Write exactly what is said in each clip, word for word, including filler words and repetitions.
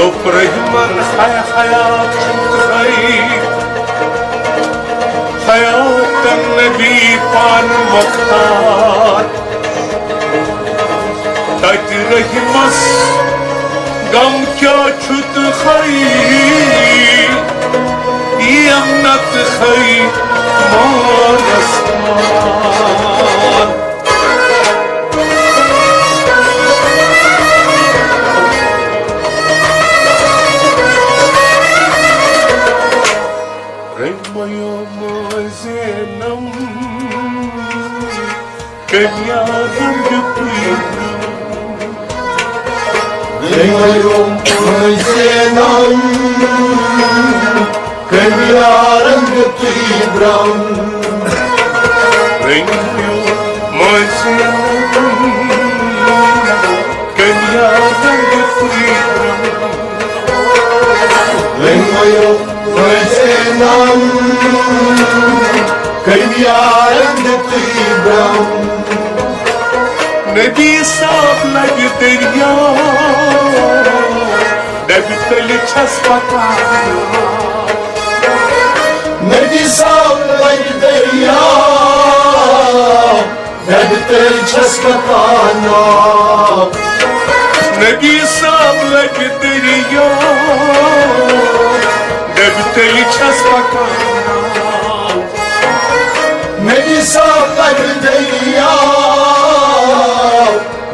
دوٚپ رحمن، ہے حیات چھُکھ ہے، حیاتن نبی پانہٕ مۄختار۔ تتہِ رحمس غم کیٛاہ چھُ تہٕ ہے، یِم نتہٕ ہے مانس مان۔ رٔنٛگۍ مَیو مٲنٛزِ زینم، کٔمۍ یارن دیُتُے؟ رٔنٛگۍ مَیو مٲنٛزِ زینم، کٔمۍ یارن دیُتُے برٛم؟ رٔنٛگۍ مَیو مٲنٛزِ زینم، کٔمۍ یارن دیُتُے برٛم؟ رٔنٛگۍ مَیو مٲنٛزِ زینم، کٔمۍ یارن دیُتُے برٛم؟ نبی صٲب لگہِ دریا، ڈبہِ تٔلۍ چھس پکان۔ نبی صٲب لگہِ دریا، ڈبہِ تٔلۍ چھس پکان۔ نبی صٲب لگہِ دریا، ڈبہِ تٔلۍ چھس پکان۔ نبی صٲب لگہِ دریا،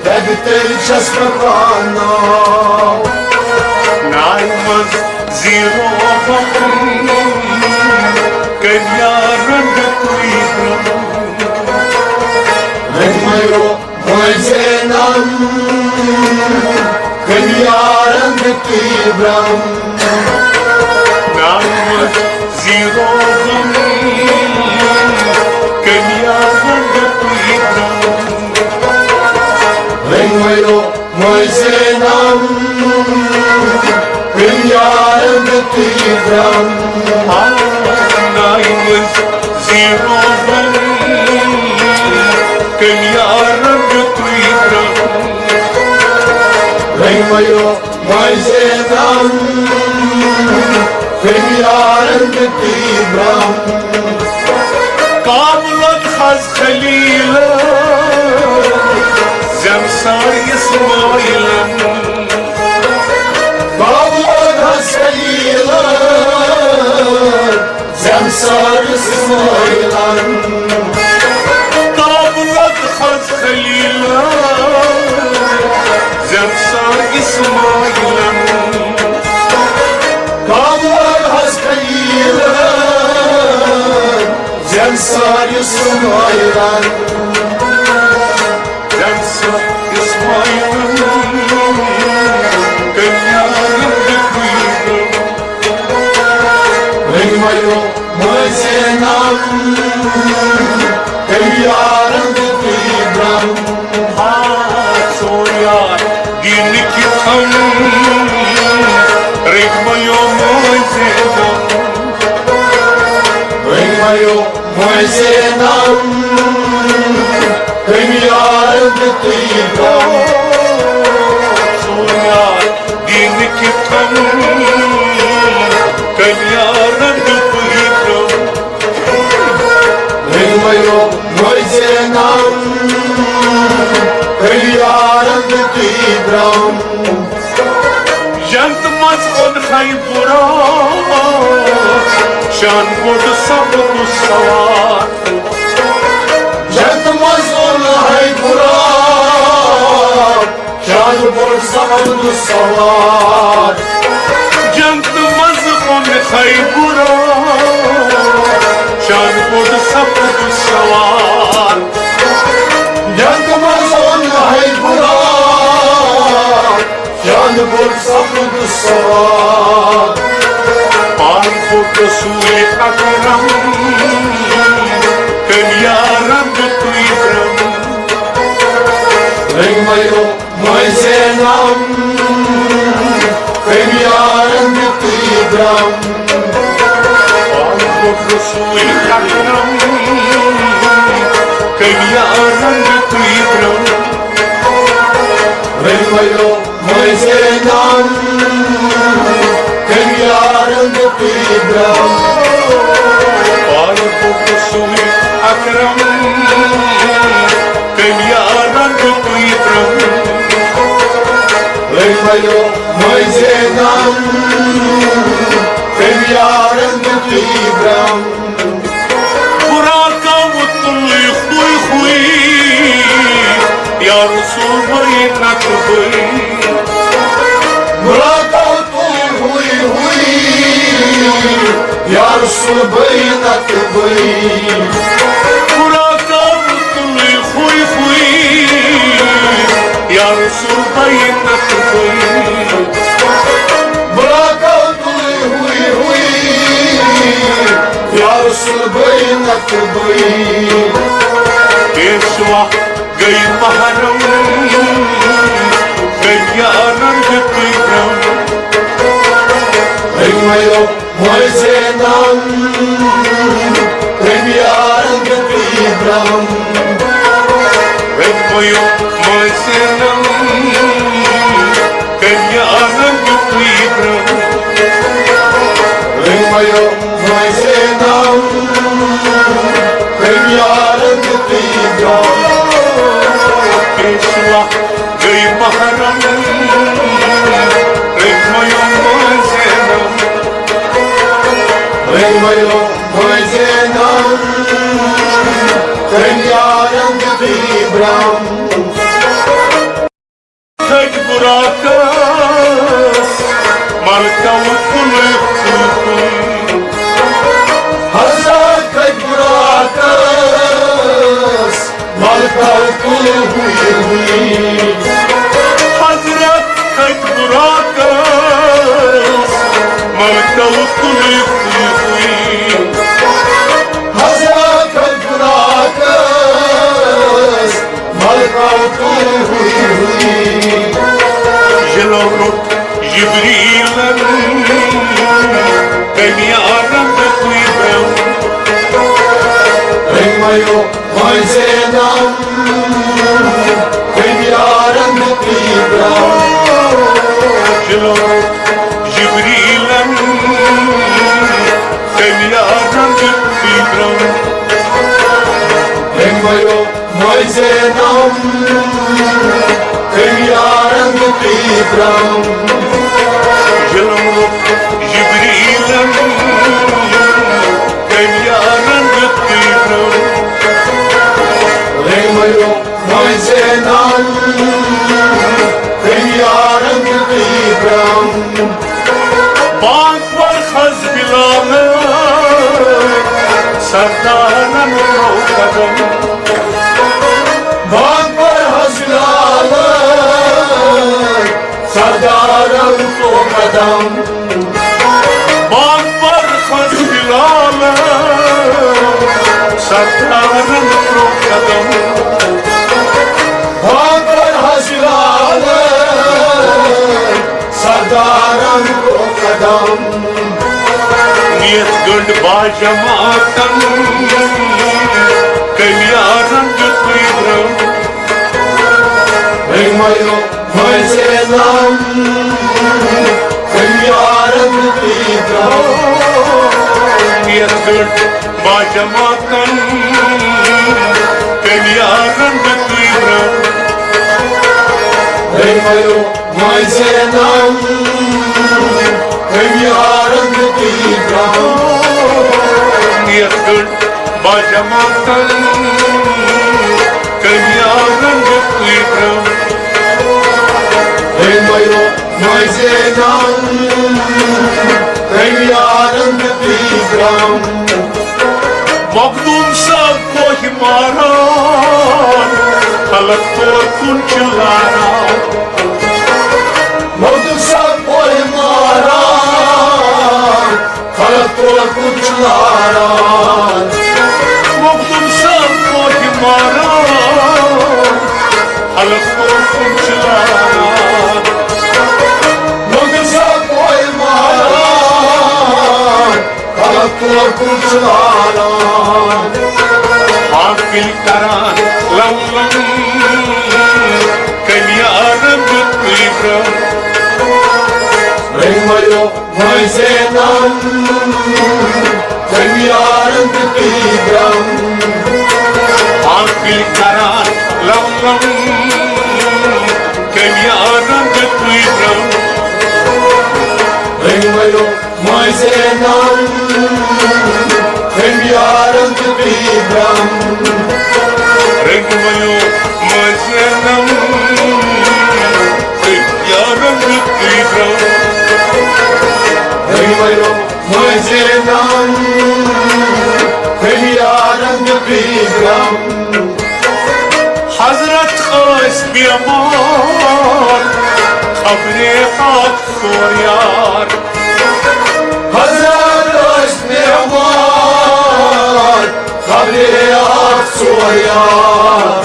ڈبہِ تٔلۍ چھس پکان۔ ناوِ منٛز زیٖرو وطن، کٔمۍ یارن دیُتُے برٛم؟ رٔنٛگۍ مَیو مٲنٛزِ زینم، کٔمۍ یارن دیُتُے برٛم؟ ناوِ منٛز زیٖرو غم، کٔمۍ یارن دیُتُے برٛم؟ رٔنٛگۍ مَیو مٲنٛزِ زینم، کٔمۍ یارن دیُتُے برٛم؟ ناوِ منٛز زیٖرو غم، کٔمۍ یارن دیُتُے برٛم؟ رٔنٛگۍ مَیو مٲنٛزِ زینم، کٔمۍ یارن دیُتُے برٛم؟ کابلس خز خلیل، زٮ۪مسار اسماعیلن۔ کابلس خز خلیل، زٮ۪مسار اسماعیلن۔ کابلس خز خلیل، زٮ۪مسار اسماعیلن۔ کابلس خز خلیل، زٮ۪مسار اسماعیلن۔ زٮ۪مسار اسماعیلن، کٔمۍ یارن دیُتُے برٛم؟ رٔنٛگۍ مَیو مٲنٛزِ زینم، کٔمۍ یارن دیُتُے برٛم؟ ہا، سون یار دیٖنہٕ کِتھن، رٔنٛگۍ مَیو مٲنٛزِ زینم۔ رٔنٛگۍ مَیو مٲنٛزِ زینم، کٔمۍ یارن دیُتُے برٛم؟ سون یار دیٖنہٕ کِتھن، کٔمۍ یارن دیُتُے برٛم؟ رٔنٛگۍ مَیو مٲنٛزِ زینم، کٔمۍ یارن دیُتُے برٛم؟ جنت منٛز اوٚن ہے بُرا، شان بوٚڑ سپُد سوار۔ جنت منٛز اوٚن ہے بُرا، شان بوٚڑ سپُد سوار۔ جنت منٛز اوٚن ہے بُرا، شان بوٚڑ سپُد سوار۔ جنت منٛز اوٚن ہے بُرا، شان بوٚڑ سپُد سوار۔ پان بوٚڑ رسول اکرم، کٔمۍ یارن دیُتُے برٛم؟ رٔنٛگۍ مَیو مٲنٛزِ زینم، کٔمۍ یارن دیُتُے برٛم؟ پان بوٚڑ رسول اکرم، کٔمۍ یارن دیُتُے برٛم؟ رٔنٛگۍ مَیو مٲنٛزِ زینم، رنگ تُہۍ برٛونٛہہ۔ فاروق رسول اکرم، کٔمۍ یار رنگ تُہۍ برٛونٛہہ۔ أمۍ وَیو مٔنٛزۍ نام، کٔمۍ یار رنگ تُہۍ برٛونٛہہ۔ براکو تُلٕے ہوٗے ہوٗے، یا رسول بٔے نقبٕے۔ براکو تُلٕے ہوٗے ہوٗے، یا رسول بٔے نقبٕے۔ براکو تُلٕے ہوٗے ہوٗے، یا رسول بٔے نقبٕے۔ براکو تُلٕے ہوٗے ہوٗے، یا رسول بٔے نقبٕے۔ پیشوا گٔے محرم، گٔے یارن دیُتُے برٛونٛہہ۔ أمۍ وَیو مٔنٛزۍ نام، أمۍ یارن دیُتُے برٛونٛہہ۔ أمۍ وَیو مٔنٛزۍ نام، کٔمۍ یارن دیُتُے برٛونٛہہ۔ أمۍ وَیو مٔنٛزۍ نام، کٔمۍ یارن دیُتُے برٛونٛہہ۔ پیشوا گٔے محرم، أمۍ وَیو مٔنٛزۍ نام۔ أمۍ وَیو مٔنٛزۍ نام، کٔمۍ یارن دیُتُے برٛونٛہہ۔ کھٔتۍ براکس ملکو کُلُے کُلُے۔ حضرت کھٔتۍ براکس ملکو کُلُے کُلُے۔ حضرت کھٔتۍ براکس ملکو کُلُے کُلُے۔ حضرت کھٔتۍ براکس ملکو تُلٕے ہوٗے ہوٗے۔ ییٚلہِ روٚٹ جبریٖلن، کٔمۍ یارن دیُتُے برٛونٛہہ۔ أمۍ وَیو مٔنٛزۍ نام، کٔمۍ یارن دیُتُے برٛونٛہہ۔ ییٚلہِ روٚٹ جبریٖلن، کٔمۍ یارن دیُتُے برٛونٛہہ۔ أمۍ وَیو مٔنٛزۍ نام، کٔمۍ یارن دیُتُے برٛونٛہہ۔ ییٚلہِ روٚٹ جبریٖلن، کٔمۍ یارن دیُتُے برٛونٛہہ۔ أمۍ وَیو مٔنٛزۍ نام، کٔمۍ یارن دیُتُے برٛونٛہہ۔ بانگ پر حض بلال، سردارن ترٛوو قدم۔ بانگ پر حض بلال، سردارن ترٛوو قدم۔ بانگ پر حض بلال، سردارن ترٛوو قدم۔ بانگ پر حض بلال، سردارن ترٛوو قدم۔ نیتھ گٔنٛڈ باجماعتن، کٔمۍ یارن دیُتُے برٛونٛہہ۔ أمۍ وَیو مٔنٛزۍ نام، کٔمۍ یارن دیُتُے برٛونٛہہ۔ نیتھ گٔنٛڈ باجماعتن، کٔمۍ یارن دیُتُے برٛونٛہہ۔ أمۍ وَیو مٔنٛزۍ نام، کٔمۍ یارن دیُتُے برٛونٛہہ۔ نیتھ گٔنٛڈ باجماعتن، کٔمۍ یارن دیُتُے برٛونٛہہ۔ أمۍ وَیو مٔنٛزۍ نام، کٔمۍ یارن دیُتُے برٛونٛہہ۔ مخدوٗم صٲب کوہہِ ماران، خلق تور کُن چھِ لاران۔ مخدوٗم صٲب کوہہِ ماران، خلق تور کُن چھِ لاران۔ مخدوٗم صٲب کوہہِ ماران، خلق تور کُن چھِ لاران۔ مخدوٗم صٲب کوہہِ ماران، خلق تور کُن چھِ لاران۔ حافظ کران لم لم، کٔمۍ یارن دیُتُے برٛونٛہہ۔ رٔنۍ وَیو وۄنۍ زینم تٔمۍ یارن دیُتُے برم۔ آنکھٕے کران لم لم، کٔمۍ یارن دیُتُے برم۔ رٔنگۍ ویو وۄنۍ زینم تٔمۍ یارن دیُتُے برم۔ رٔنگۍ ویو وۄنۍ زینم تٔمۍ یارن دیُتُے برم۔ رٔنگۍ ویو وۄنۍ زینم تٔمۍ یارن دیُتُے برم۔ حضرت ٲسۍ بیمار، خبرے اکھ ژور یار۔ حضرت ٲسۍ بیمار، خبرے اکھ ژور یار۔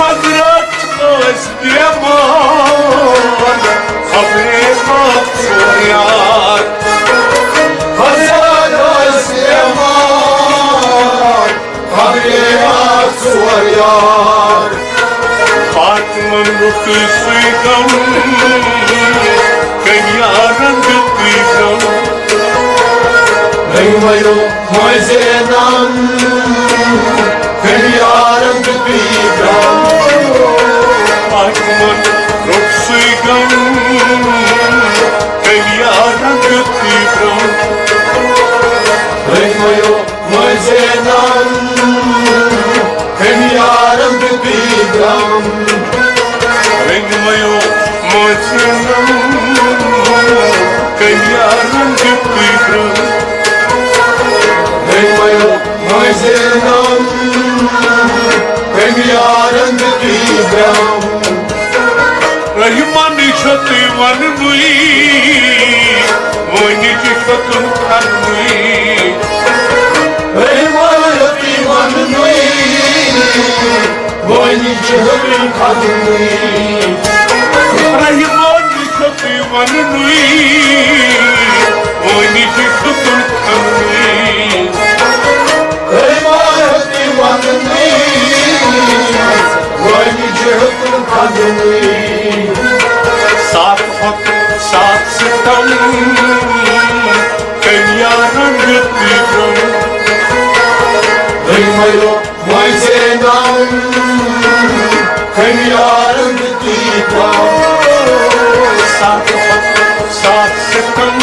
حضرت ٲسۍ بیمار، خبرے اکھ ژور یار۔ حضرت ٲسۍ بیمار، خبرے اکھ ژور یار۔ فاطمن روٚٹُے سُے غم، کٔمۍ یارن دیُتُے غم۔ رٔنگۍ ویو وۄنۍ زینم تٔمۍ یارن دیُتُے غم۔ فاطمن روٚٹ سُے غم، کٔمۍ یارن دیُتُے غم۔ رٔنگۍ ویو وۄنۍ زینم تٔمۍ یارن دیُتُے غم۔ رٔنگۍ ویو وۄنۍ زینم، کٔمۍ یارن دیُتُے غم۔ رٔنگۍ ویو وۄنۍ زینم تٔمۍ یارن دیُتُے غم۔ رحمانٕے چھو تُہۍ وننُے، وۄنۍ تہِ چھو تُہۍ کرنُے۔ رحمانٕے چھو تُہۍ وننُے، وۄنۍ تہِ چھو تُہۍ کرنُے۔ رحمانٕے چھو تُہۍ وننُے، وۄنۍ تہِ چھو تُہۍ کرنُے۔ رحمانٕے چھو تُہۍ وننُے، وۄنۍ تہِ چھو تُہۍ کرنُے۔ ساتھ کھۄتہٕ ساتھ ستم، کٔمۍ یارن دیُتُے غم۔ رٔنگۍ ویو وۄنۍ زینم، کٔمۍ یارن دیُتُے غم۔ ساتھ کھۄتہٕ ساتھ ستم،